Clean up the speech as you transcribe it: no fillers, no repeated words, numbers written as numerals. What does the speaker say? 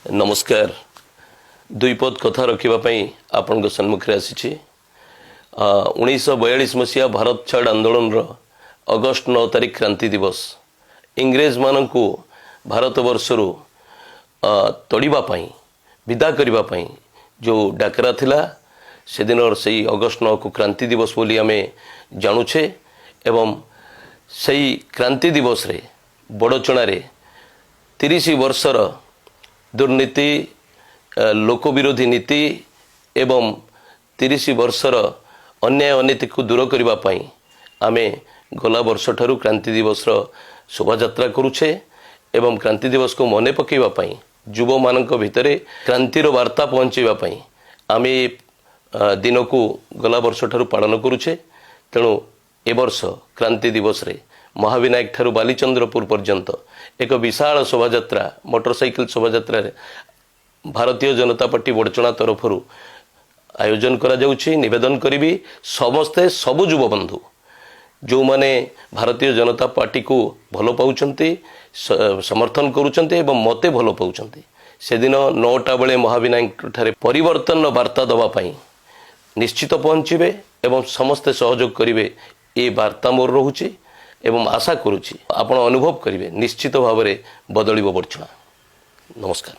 ନମସ୍କାର। ଦୁଇ ପଦ କଥା ରଖିବା ପାଇଁ ଆପଣଙ୍କ ସମ୍ମୁଖରେ ଆସିଛି। 1942 ମସିହା ଭାରତ ଛାଡ଼ ଆନ୍ଦୋଳନର ଅଗଷ୍ଟ 9 ତାରିଖ କ୍ରାନ୍ତି ଦିବସ, ଇଂରେଜମାନଙ୍କୁ ଭାରତବର୍ଷରୁ ତଡ଼ିବା ପାଇଁ, ବିଦା କରିବା ପାଇଁ ଯେଉଁ ଡାକରା ଥିଲା, ସେଦିନର ସେଇ ଅଗଷ୍ଟ 9କୁ କ୍ରାନ୍ତି ଦିବସ ବୋଲି ଆମେ ଜାଣୁଛେ। ଏବଂ ସେଇ କ୍ରାନ୍ତି ଦିବସରେ ବଡ଼ଚଣାରେ 30 ବର୍ଷର ଦୁର୍ନୀତି, ଲୋକ ବିରୋଧୀ ନୀତି ଏବଂ 30 ବର୍ଷର ଅନ୍ୟାୟ ଅନୀତିକୁ ଦୂର କରିବା ପାଇଁ ଆମେ ଗଲା ବର୍ଷଠାରୁ କ୍ରାନ୍ତି ଦିବସର ଶୋଭାଯାତ୍ରା କରୁଛେ। ଏବଂ କ୍ରାନ୍ତି ଦିବସକୁ ମନେ ପକାଇବା ପାଇଁ, ଯୁବମାନଙ୍କ ଭିତରେ କ୍ରାନ୍ତିର ବାର୍ତ୍ତା ପହଞ୍ଚାଇବା ପାଇଁ ଆମେ ଦିନକୁ ଗଲା ବର୍ଷଠାରୁ ପାଳନ କରୁଛେ। ତେଣୁ ଏ ବର୍ଷ କ୍ରାନ୍ତି ଦିବସରେ ମହାବିନାୟକ ଠାରୁ ବାଲିଚନ୍ଦ୍ରପୁର ପର୍ଯ୍ୟନ୍ତ ଏକ ବିଶାଳ ଶୋଭାଯାତ୍ରା, ମୋଟରସାଇକେଲ ଶୋଭାଯାତ୍ରାରେ ଭାରତୀୟ ଜନତା ପାର୍ଟି ବଡ଼ଚଣା ତରଫରୁ ଆୟୋଜନ କରାଯାଉଛି। ନିବେଦନ କରିବି, ସମସ୍ତେ, ସବୁ ଯୁବବନ୍ଧୁ, ଯେଉଁମାନେ ଭାରତୀୟ ଜନତା ପାର୍ଟିକୁ ଭଲ ପାଉଛନ୍ତି, ସମର୍ଥନ କରୁଛନ୍ତି ଏବଂ ମୋତେ ଭଲ ପାଉଛନ୍ତି, ସେଦିନ 9ଟା ବେଳେ ମହାବିନାୟକ ଠାରେ ପରିବର୍ତ୍ତନର ବାର୍ତ୍ତା ଦେବା ପାଇଁ ନିଶ୍ଚିତ ପହଞ୍ଚିବେ ଏବଂ ସମସ୍ତେ ସହଯୋଗ କରିବେ, ଏ ବାର୍ତ୍ତା ମୋର ରହୁଛି। ଏବଂ ଆଶା କରୁଛି ଆପଣ ଅନୁଭବ କରିବେ, ନିଶ୍ଚିତ ଭାବରେ ବଦଳିବ ବଡ଼ଚଣା। ନମସ୍କାର।